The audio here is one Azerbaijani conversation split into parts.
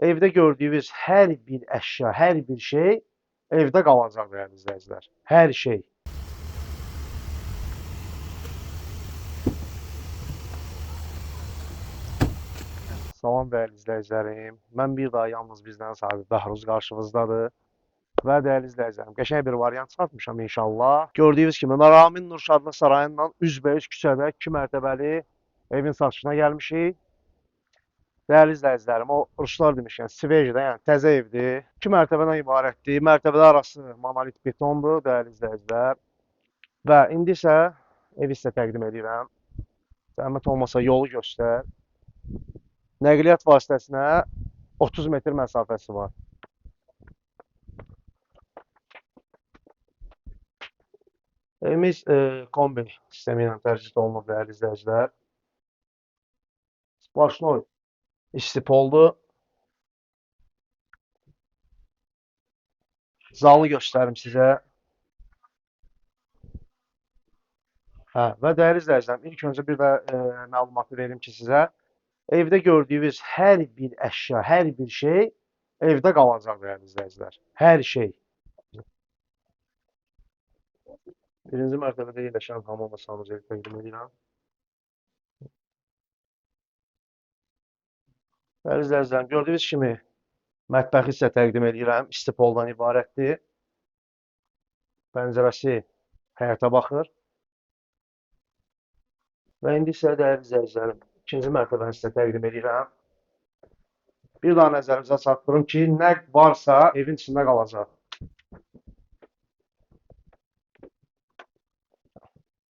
Evdə gördüyünüz hər bir əşya, hər bir şey evdə qalacaq dəyərli izləyicilər. Hər şey. Salam dəyərli izləyicilərim. Mən bir daha yalnız bizdən sahibi Bəhruz qarşınızdadır. Və dəyərli izləyicilərim, qəşəng bir variant çıxartmışam inşallah. Gördüyünüz kimi Naramin Nurşadlı Sarayından üzbəüz küçədə 2 mərtəbəli evin satışına gəlmişik. Dəyərli izləyicilərim, o ruslar demişkən, svejidə, yəni təzə evdir. 2 mərtəbədən ibarətdir. Mərtəbələr arası monolit betondur, dəyərli izləyicilər. Və indi isə evi sizə təqdim edirəm. Zəhmət olmasa yolu göstər. Nəqliyyat vasitəsinə 30 metr məsafəsi var. Evimiz kombi sistemi ilə tərcih olunub, dəyərli izləyicilər. Splaşnoy istipoldu. Zalı göstərim sizə. Hə, və dəyərli izləyicilər, ilk öncə bir də məlumatı verim ki sizə. Evdə gördüyünüz hər bir əşya, hər bir şey evdə qalacaq dəyərli izləyicilər. Hər şey. Birinci mərtəbədə yerləşən hamam və sanuzeli təqdim edirəm. Dəyərli izləyicilər, gördüyünüz kimi mətbəxi sizə təqdim edirəm. İstipoldan ibarətdir. Pəncərəsi həyətə baxır. Və indi isə dəyərli izləyicilərim, ikinci mərtəbəni sizə təqdim edirəm. Bir daha nəzərinizə çatdırım ki, nə varsa evin içində qalacaq.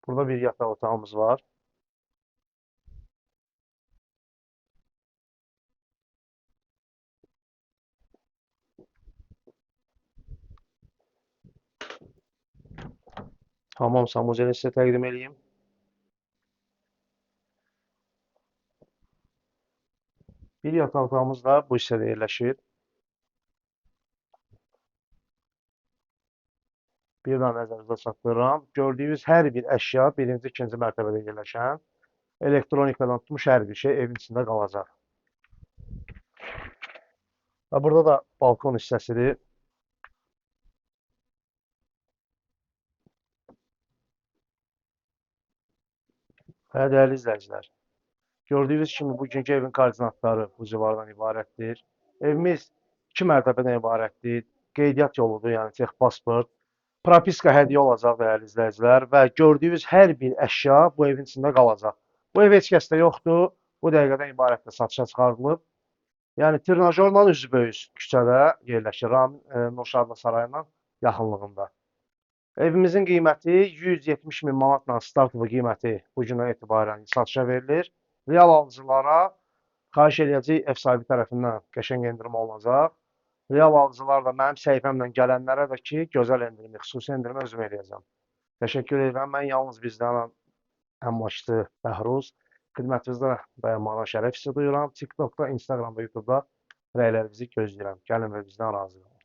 Burada bir yataq otağımız var. Hamam sanuzelini sizə təqdim edeyim. Bir yataq otağımız da bu hissədə yerləşir. Bir daha nəzərinizə çatdırıram. Gördüyünüz hər bir əşya birinci, ikinci mərtəbədə yerləşən elektronikadan tutmuş hər bir şey evin içində qalacaq. Və burada da balkon hissəsidir. Və dəyərli izləyicilər, gördüyünüz kimi bugünkü evin koordinatları bu civardan ibarətdir. Evimiz 2 mərtəbədən ibarətdir. Qeydiyyat yoludur, yəni tex pasport. Propiska hədiyyə olacaq dəyərli izləyicilər və gördüyünüz hər bir əşya bu evin içində qalacaq. Bu ev heç kəsdə yoxdur. Bu dəqiqədən ibarətdə satışa çıxarılıb. Yəni trenajorla üzbəüz küçədə yerləşir, Ramin Nurşadlı Sarayından yaxınlığında. Evimizin qiyməti 170 min manatla startlı qiyməti bu gündən etibarən satışa verilir. Real alıcılara xahiş eləyəcək ev sahibi tərəfindən qəşəng endirim olunacaq. Real alıcılar da mənim səhifəmlə gələnlərə də ki, gözəl endirimi, xüsusi endirimi özüm eləyəcəm. Təşəkkür edirəm. Mən yalnız bizdən əmlakçı Bəhruz. Xidmətinizdə dayanmaqdan şərəf hissi duyuram. TikTokda, Instagramda, YouTube'da rəylərinizi gözləyirəm. Gəlin və bizdən razı qalın.